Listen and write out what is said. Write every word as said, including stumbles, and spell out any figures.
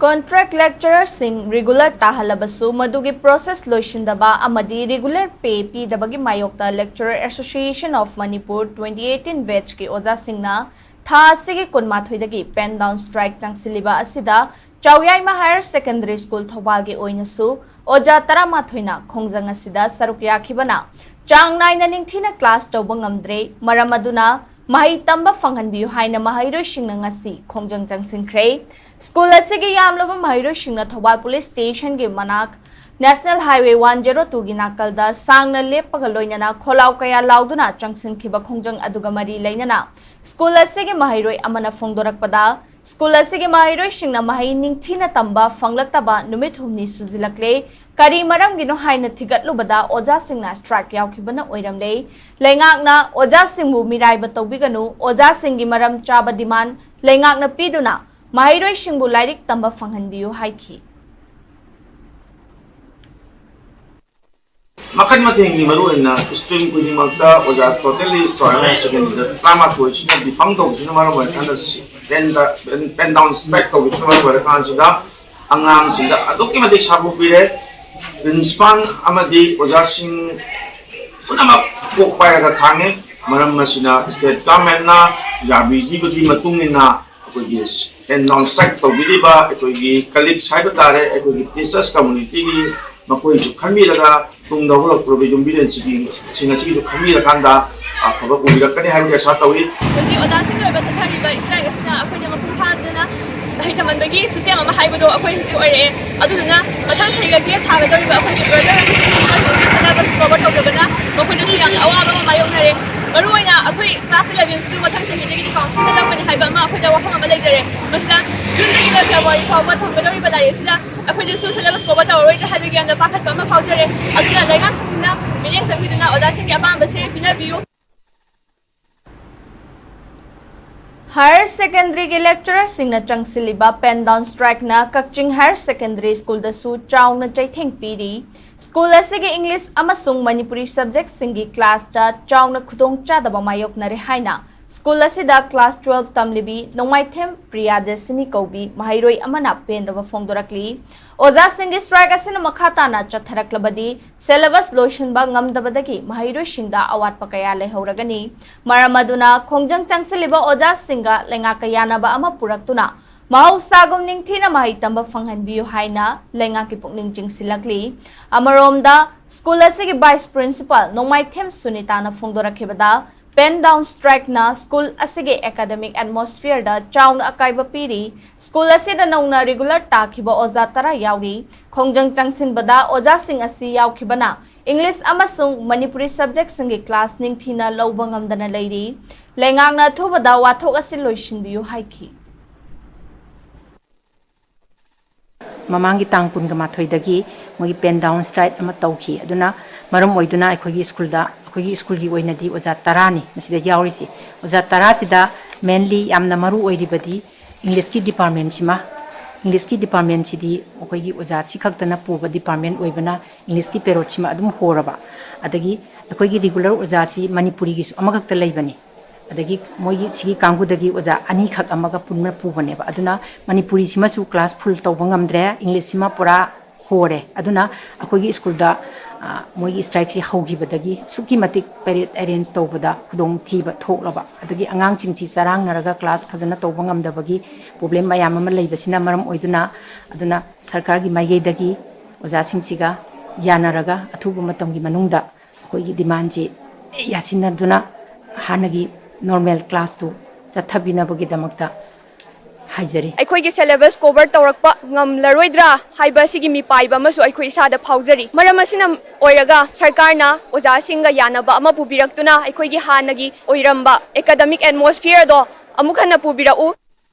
Contract lecturerꯁꯤꯡ regular ꯇꯥꯍꯜꯂꯕꯁꯨ ꯃꯗꯨꯒꯤ process ꯂꯣꯏꯁꯤꯟꯗꯕ ꯑꯃꯗꯤ regular pay ꯄꯤꯗꯕꯒꯤ ꯃꯥꯌꯣꯛꯇ Lecturer Association of Manipur twenty eighteen batchꯀꯤ ꯑꯣꯖꯥꯁꯤꯡꯅ ꯊꯥ ꯑꯁꯤꯒꯤ ꯀꯨꯟꯃꯥꯊꯣꯏꯗꯒꯤ pen down strike ꯆꯪꯁꯤꯜꯂꯤꯕ ꯑꯁꯤꯗ ꯆꯥꯎꯌꯥꯏꯃ Higher Secondary School ꯊꯧꯕꯥꯜꯒꯤ ꯑꯣꯏꯅꯁꯨ ꯑꯣꯖꯥ ꯇꯔꯥꯃꯥꯊꯣꯏꯅ ꯈꯣꯡꯖꯪ ꯑꯁꯤꯗ ꯁꯔꯨꯛ ꯌꯥꯈꯤꯕꯅ ꯆꯥꯡ ꯅꯥꯏꯅ ꯅꯤꯡꯊꯤꯅ class ꯇꯧꯕ ꯉꯝꯗ꯭ꯔꯦ꯫ ꯃꯔꯝ ꯑꯗꯨꯅ ꯃꯍꯩ ꯇꯝꯕ ꯐꯪꯍꯟꯕꯤꯌꯨ ꯍꯥꯏꯅ ꯃꯍꯩꯔꯣꯏꯁꯤꯡꯅ ꯉꯁꯤ ꯈꯣꯡꯖꯪ ꯆꯪꯁꯤꯟꯈ꯭ꯔꯦ꯫ School ꯑꯁꯤꯒꯤ ꯌꯥꯝꯂꯕ ꯃꯍꯩꯔꯣꯏꯁꯤꯡꯅ ꯊꯧꯕꯥꯜ Police Stationꯒꯤ ꯃꯅꯥꯛ National Highway one zero twoꯒꯤ ꯅꯥꯀꯜꯗ ꯁꯥꯡꯅ ꯂꯦꯞꯄꯒ ꯂꯣꯏꯅꯅ ꯈꯣꯜꯂꯥꯎ ꯀꯌꯥ ꯂꯥꯎꯗꯨꯅ ꯆꯪꯁꯤꯟꯈꯤꯕ ꯈꯣꯡꯖꯪ ꯑꯗꯨꯒ ꯃꯔꯤ ꯂꯩꯅꯅ school ꯑꯁꯤꯒꯤ ꯃꯍꯩꯔꯣꯏ ꯑꯃꯅ ꯐꯣꯡꯗꯣꯔꯛꯄꯗ, school ꯑꯁꯤꯒꯤ ꯃꯍꯩꯔꯣꯏꯁꯤꯡꯅ ꯃꯍꯩ ꯅꯤꯡꯊꯤꯅ ꯇꯝꯕ ꯐꯪꯂꯛꯇꯕ ꯅꯨꯃꯤꯠ ꯍꯨꯝꯅꯤ ꯁꯨꯖꯤꯜꯂꯛꯂꯦ꯫ ꯀꯔꯤ ꯃꯔꯝꯒꯤꯅꯣ ꯍꯥꯏꯅ ꯊꯤꯒꯠꯂꯨꯕꯗ ꯑꯣꯖꯥꯁꯤꯡꯅ strike ꯌꯥꯎꯈꯤꯕꯅ ꯑꯣꯏꯔꯝꯂꯦ꯫ ꯂꯩꯉꯥꯛꯅ ꯑꯣꯖꯥꯁꯤꯡꯕꯨ ꯃꯤꯔꯥꯏꯕ ꯇꯧꯕꯤꯒꯅꯨ, ꯑꯣꯖꯥꯁꯤꯡꯒꯤ ꯃꯔꯝ ꯆꯥꯕ demand ꯂꯩꯉꯥꯛꯅ ꯄꯤꯗꯨꯅ ꯃꯍꯩꯔꯣꯏꯁꯤꯡꯕꯨ ꯂꯥꯏꯔꯤꯛ ꯇꯝꯕ ꯐꯪꯍꯟꯕꯤꯌꯨ ꯍꯥꯏꯈꯤ꯫ ꯃꯈꯜ ꯃꯊꯦꯜꯒꯤ ꯃꯔꯨꯑꯣꯏꯅ stream ꯈꯨꯗꯤꯡꯃꯛꯇ ꯑꯣꯖꯥ totally ꯆꯥꯎꯔꯥꯛꯅ secondary ꯇꯔꯥꯃꯥꯊꯣꯏꯁꯤꯅ defunct ꯇꯧꯕꯁꯤꯅ ꯃꯔꯝ ꯑꯣꯏꯔꯀꯥꯟꯗ pen down strike ꯇꯧꯕꯁꯤꯅ ꯃꯔꯝ ꯑꯣꯏꯔꯀꯥꯟꯁꯤꯗ ꯑꯉꯥꯡꯁꯤꯡꯗ ꯑꯗꯨꯛꯀꯤ ꯃꯇꯤꯛ ꯁꯥꯐꯨ ꯄꯤꯔꯦ꯫ Principal ꯑꯃꯗꯤ ꯑꯣꯖꯥꯁꯤꯡ ꯄꯨꯝꯅꯃꯛ ꯀꯣꯛ ꯄꯥꯏꯔꯒ ꯈꯥꯡꯉꯦ꯫ ꯃꯔꯝ ꯑꯁꯤꯅ state governmentꯅ ꯌꯥꯕꯤꯈꯤꯕꯒꯤ ꯃꯇꯨꯡ ꯏꯟꯅ ꯑꯩꯈꯣꯏꯒꯤ pen down strike ꯇꯧꯕꯤꯔꯤꯕ ꯑꯩꯈꯣꯏꯒꯤ colleagues ꯍꯥꯏꯕ ꯇꯥꯔꯦ, ꯑꯩꯈꯣꯏꯒꯤ teachers communityꯒꯤ ꯃꯈꯣꯏꯁꯨ ꯈꯟꯕꯤꯔꯒ ꯇꯨꯡꯗ ꯍꯧꯔꯛꯇꯧꯔꯤꯕ ꯌꯨꯝꯕꯤꯔꯦꯟꯁꯤꯡ ꯑꯁꯤꯒꯤꯁꯨ ꯈꯟꯕꯤꯔꯀꯥꯟꯗ ꯑꯐꯕ ꯑꯣꯏꯔꯛꯀꯅꯤ ꯍꯥꯏꯕꯒꯤ ꯑꯁꯥ ꯇꯧꯏ꯫ ꯍꯧꯖꯤꯛ ꯑꯣꯖꯥꯁꯤꯡꯒꯤ ꯑꯣꯏꯕ ꯆꯠꯊꯔꯤꯕ strike ꯑꯁꯤꯅ ꯑꯩꯈꯣꯏꯗ ꯃꯄꯨꯡ ꯐꯥꯗꯅ ꯃꯍꯩ ꯇꯝꯍꯟꯕꯒꯤ system ꯑꯃ ꯍꯥꯏꯕꯗꯣ ꯑꯩꯈꯣꯏ ꯍꯧꯖꯤꯛ ꯑꯣꯏꯔꯛꯑꯦ꯫ ꯑꯗꯨꯗꯨꯅ ꯃꯊꯪ ꯆꯍꯤꯒ ꯇꯦꯠ ꯊꯥꯒꯗꯧꯔꯤꯕ ꯑꯩꯈꯣꯏꯒꯤ brother syllabus cover ꯇꯧꯗꯕꯅ ꯃꯈꯣꯏꯗꯁꯨ ꯌꯥꯝꯅ ꯑꯋꯥꯕ ꯑꯃ ꯃꯥꯌꯣꯛꯅꯔꯦ꯫ ꯃꯔꯨꯑꯣꯏꯅ ꯑꯩꯈꯣꯏ class elevenꯁꯨ ꯃꯊꯪ ꯆꯍꯤꯗꯒꯤꯗꯤ councilꯗ ꯂꯧꯒꯅꯤ ꯍꯥꯏꯕ ꯑꯃ ꯑꯩꯈꯣꯏꯗ ꯋꯥꯐꯝ ꯑꯃ ꯂꯩꯖꯔꯦ꯫ ꯃꯁꯤꯗ Juneꯗꯒꯤꯅ February ꯐꯥꯎꯕ ꯊꯝꯒꯗꯧꯔꯤꯕ ꯂꯥꯏꯔꯤꯛ ꯑꯁꯤꯗ ꯑꯩꯈꯣꯏꯗꯁꯨ syllabus cover ꯇꯧꯔꯔꯣꯏꯗ꯭ꯔꯥ ꯍꯥꯏꯕꯒꯤ ꯌꯥꯝꯅ ꯄꯥꯈꯠꯄ ꯑꯃ ꯐꯥꯎꯖꯔꯦ꯫ ꯑꯗꯨꯅ ꯂꯩꯉꯥꯛꯁꯤꯡꯁꯤꯅ ꯃꯤꯠꯌꯦꯡ ꯆꯪꯕꯤꯗꯨꯅ ꯑꯣꯖꯥꯁꯤꯡꯒꯤ ꯑꯄꯥꯝꯕꯁꯦ ꯄꯤꯅꯕꯤꯌꯨ꯫ Higher Secondaryꯒꯤ lecturerꯁꯤꯡꯅ ꯆꯪꯁꯤꯜꯂꯤꯕ pen down strikeꯅ ꯀꯛꯆꯤꯡ Higher Secondary Schoolꯗꯁꯨ ꯆꯥꯎꯅ ꯆꯩꯊꯦꯡ ꯄꯤꯔꯤ꯫ School ꯑꯁꯤꯒꯤ English ꯑꯃꯁꯨꯡ ꯃꯅꯤꯄꯨꯔꯤ subjectꯁꯤꯡꯒꯤ classꯇ ꯆꯥꯎꯅ ꯈꯨꯗꯣꯡꯆꯥꯗꯕ ꯃꯥꯌꯣꯛꯅꯔꯦ ꯍꯥꯏꯅ ꯁ꯭ꯀꯨꯜ ꯑꯁꯤꯗ ꯀ꯭ꯂꯥꯁ ꯇꯨꯋꯦꯜꯐ ꯇꯝꯂꯤꯕꯤ ꯅꯣꯡꯃꯥꯏꯊꯦꯝ ꯄ꯭ꯔꯤꯌꯥꯗꯔꯁꯤꯅꯤ ꯀꯧꯕꯤ ꯃꯍꯩꯔꯣꯏ ꯑꯃꯅ ꯄꯦꯟꯗꯕ ꯐꯣꯡꯗꯣꯔꯛꯂꯤ꯫ ꯑꯣꯖꯥꯁꯤꯡꯒꯤ ꯁ꯭ꯇ꯭ꯔꯥꯏꯛ ꯑꯁꯤꯅ ꯃꯈꯥ ꯇꯥꯅ ꯆꯠꯊꯔꯛꯂꯕꯗꯤ ꯁꯦꯂꯦꯕꯁ ꯂꯣꯏꯁꯤꯟꯕ ꯉꯝꯗꯕꯗꯒꯤ ꯃꯍꯩꯔꯣꯏꯁꯤꯡꯗ ꯑꯋꯥꯠꯄ ꯀꯌꯥ ꯂꯩꯍꯧꯔꯒꯅꯤ꯫ ꯃꯔꯝ ꯑꯗꯨꯅ ꯈꯣꯡꯖꯪ ꯆꯪꯁꯤꯜꯂꯤꯕ ꯑꯣꯖꯥꯁꯤꯡꯒ ꯂꯩꯉꯥꯛꯀ ꯌꯥꯅꯕ ꯑꯃ ꯄꯨꯔꯛꯇꯨꯅ ꯃꯍꯧꯁꯥꯒꯨꯝ ꯅꯤꯡꯊꯤꯅ ꯃꯍꯩ ꯇꯝꯕ ꯐꯪꯍꯟꯕꯤꯌꯨ ꯍꯥꯏꯅ ꯂꯩꯉꯥꯛꯀꯤ ꯄꯨꯛꯅꯤꯡ ꯆꯤꯡꯁꯤꯜꯂꯛꯂꯤ꯫ ꯑꯃꯔꯣꯝꯗ ꯁ꯭ꯀꯨꯜ ꯑꯁꯤꯒꯤ ꯚꯥꯏꯁ ꯄ꯭ꯔꯤꯟꯁꯤꯄꯥꯜ ꯅꯣꯡꯃꯥꯏꯊꯦꯝ ꯁꯨꯅꯤꯇꯥꯅ ꯐꯣꯡꯗꯣꯔꯛꯈꯤꯕꯗ, pen down ꯁ꯭ꯇ꯭ꯔꯥꯏꯛꯅ ꯁ꯭ꯀꯨꯜ ꯑꯁꯤꯒꯤ ꯑꯦꯀꯥꯗꯃꯤꯛ ꯑꯦꯠꯃꯣꯁꯐꯤꯌꯔꯗ ꯆꯥꯎꯅ ꯑꯀꯥꯏꯕ ꯄꯤꯔꯤ꯫ ꯁ꯭ꯀꯨꯜ ꯑꯁꯤꯗ ꯅꯧꯅ ꯔꯤꯒꯨꯂꯔ ꯇꯥꯈꯤꯕ ꯑꯣꯖꯥ ꯇꯔꯥ ꯌꯥꯎꯔꯤ꯫ ꯈꯣꯡꯖꯪ ꯆꯪꯁꯤꯟꯕꯗ ꯑꯣꯖꯥꯁꯤꯡ ꯑꯁꯤ ꯌꯥꯎꯈꯤꯕꯅ ꯏꯪꯂꯤꯁ ꯑꯃꯁꯨꯡ ꯃꯅꯤꯄꯨꯔꯤ ꯁꯕꯖꯦꯛꯁꯤꯡꯒꯤ ꯀ꯭ꯂꯥꯁ ꯅꯤꯡꯊꯤꯅ ꯂꯧꯕ ꯉꯝꯗꯅ ꯂꯩꯔꯤ꯫ ꯂꯩꯉꯥꯛꯅ ꯑꯊꯨꯕꯗ ꯋꯥꯊꯣꯛ ꯑꯁꯤ ꯂꯣꯏꯁꯤꯟꯕꯤꯌꯨ ꯍꯥꯏꯈꯤ꯫ ꯃꯃꯥꯡꯒꯤ ꯇꯥꯡ ꯀꯨꯟꯒ ꯃꯥꯊꯣꯏꯗꯒꯤ ꯃꯣꯏꯒꯤ pen down ꯁ꯭ꯇ꯭ꯔꯥꯏꯛ ꯑꯃ ꯇꯧꯈꯤ꯫ ꯑꯗꯨꯅ ꯃꯔꯝ ꯑꯣꯏꯗꯨꯅ ꯑꯩꯈꯣꯏꯒꯤ ꯁ꯭ꯀꯨꯜꯗ, ꯑꯩꯈꯣꯏꯒꯤ ꯁ꯭ꯀꯨꯜꯒꯤ ꯑꯣꯏꯅꯗꯤ ꯑꯣꯖꯥ ꯇꯔꯥꯅꯤ ꯃꯁꯤꯗ ꯌꯥꯎꯔꯤꯁꯤ꯫ ꯑꯣꯖꯥ ꯇꯔꯥꯁꯤꯗ mainly ꯌꯥꯝꯅ ꯃꯔꯨ ꯑꯣꯏꯔꯤꯕꯗꯤ ꯏꯪꯂꯤꯁꯀꯤ ꯗꯤꯄꯥꯔꯠꯃꯦꯟꯁꯤꯃ, ꯏꯪꯂꯤꯁꯀꯤ ꯗꯤꯄꯥꯔꯠꯃꯦꯟꯁꯤꯗꯤ ꯑꯩꯈꯣꯏꯒꯤ ꯑꯣꯖꯥꯁꯤ ꯈꯛꯇꯅ ꯄꯨꯕ ꯗꯤꯄꯥꯔꯠꯃꯦꯟ ꯑꯣꯏꯕꯅ ꯏꯪꯂꯤꯁꯀꯤ ꯄꯦꯔꯣꯠꯁꯤꯃ ꯑꯗꯨꯝ ꯍꯣꯔꯕ꯫ ꯑꯗꯒꯤ ꯑꯩꯈꯣꯏꯒꯤ ꯔꯤꯒꯨꯂꯔ ꯑꯣꯖꯥꯁꯤ ꯃꯅꯤꯄꯨꯔꯤꯒꯤꯁꯨ ꯑꯃꯈꯛꯇ ꯂꯩꯕꯅꯤ꯫ ꯑꯗꯒꯤ ꯃꯣꯏꯒꯤ ꯁꯤꯒꯤ ꯀꯥꯡꯕꯨꯗꯒꯤ ꯑꯣꯖꯥ ꯑꯅꯤꯈꯛ ꯑꯃꯒ ꯄꯨꯟꯅ ꯄꯨꯕꯅꯦꯕ꯫ ꯑꯗꯨꯅ ꯃꯅꯤꯄꯨꯔꯤꯁꯤꯃꯁꯨ ꯀ꯭ꯂꯥꯁ ꯐꯨꯜ ꯇꯧꯕ ꯉꯝꯗ꯭ꯔꯦ, ꯏꯪꯂꯤꯁꯁꯤꯃ ꯄꯨꯔꯥ ꯍꯣꯔꯦ꯫ ꯑꯗꯨꯅ ꯑꯩꯈꯣꯏꯒꯤ ꯁ꯭ꯀꯨꯜꯗ, ꯑ, ꯃꯣꯏꯒꯤ ꯁ꯭ꯇ꯭ꯔꯥꯏꯛꯁꯤ ꯍꯧꯈꯤꯕꯗꯒꯤ ꯑꯁꯨꯛꯀꯤ ꯃꯇꯤꯛ ꯄꯦꯔꯦꯗ ꯑꯦꯔꯦꯟꯖ ꯇꯧꯕꯗ ꯈꯨꯗꯣꯡꯊꯤꯕ ꯊꯣꯛꯂꯕ, ꯑꯗꯒꯤ ꯑꯉꯥꯡꯁꯤꯡꯁꯤ ꯆꯔꯥꯡꯅꯔꯒ ꯀ꯭ꯂꯥꯁ ꯐꯖꯅ ꯇꯧꯕ ꯉꯝꯗꯕꯒꯤ ꯄ꯭ꯔꯣꯕ꯭ꯂꯦꯝ ꯃꯌꯥꯝ ꯑꯃ ꯂꯩꯕꯁꯤꯅ ꯃꯔꯝ ꯑꯣꯏꯗꯨꯅ, ꯑꯗꯨꯅ ꯁꯔꯀꯥꯔꯒꯤ ꯃꯥꯏꯀꯩꯗꯒꯤ ꯑꯣꯖꯥꯁꯤꯡꯁꯤꯒ ꯌꯥꯅꯔꯒ ꯑꯊꯨꯕ ꯃꯇꯝꯒꯤ ꯃꯅꯨꯡꯗ ꯑꯩꯈꯣꯏꯒꯤ ꯗꯤꯃꯥꯟꯁꯤ ꯌꯥꯁꯤꯟꯅꯗꯨꯅ ꯍꯥꯟꯅꯒꯤ ꯅꯣꯔꯃꯦꯜ ꯀ꯭ꯂꯥꯁꯇꯨ ꯆꯠꯊꯕꯤꯅꯕꯒꯤꯗꯃꯛꯇ ꯍꯥꯏꯖꯔꯤ꯫ ꯑꯩꯈꯣꯏꯒꯤ ꯁꯦꯂꯦꯕꯁ ꯀꯣꯚꯔ ꯇꯧꯔꯛꯄ ꯉꯝꯂꯔꯣꯏꯗ꯭ꯔꯥ ꯍꯥꯏꯕ ꯑꯁꯤꯒꯤ ꯃꯤꯄꯥꯏꯕ ꯑꯃꯁꯨ ꯑꯩꯈꯣꯏ ꯏꯁꯥꯗ ꯐꯥꯎꯖꯔꯤ꯫ ꯃꯔꯝ ꯑꯁꯤꯅ ꯑꯣꯏꯔꯒ ꯁꯔꯀꯥꯔꯅ ꯑꯣꯖꯥꯁꯤꯡꯒ ꯌꯥꯅꯕ ꯑꯃ ꯄꯨꯕꯤꯔꯛꯇꯨꯅ ꯑꯩꯈꯣꯏꯒꯤ ꯍꯥꯟꯅꯒꯤ ꯑꯣꯏꯔꯝꯕ ꯑꯦꯀꯥꯗꯃꯤꯛ ꯑꯦꯠꯃꯣꯁꯐꯤꯌꯔꯗꯣ ꯑꯃꯨꯛ ꯍꯟꯅ ꯄꯨꯕꯤꯔꯛꯎ꯫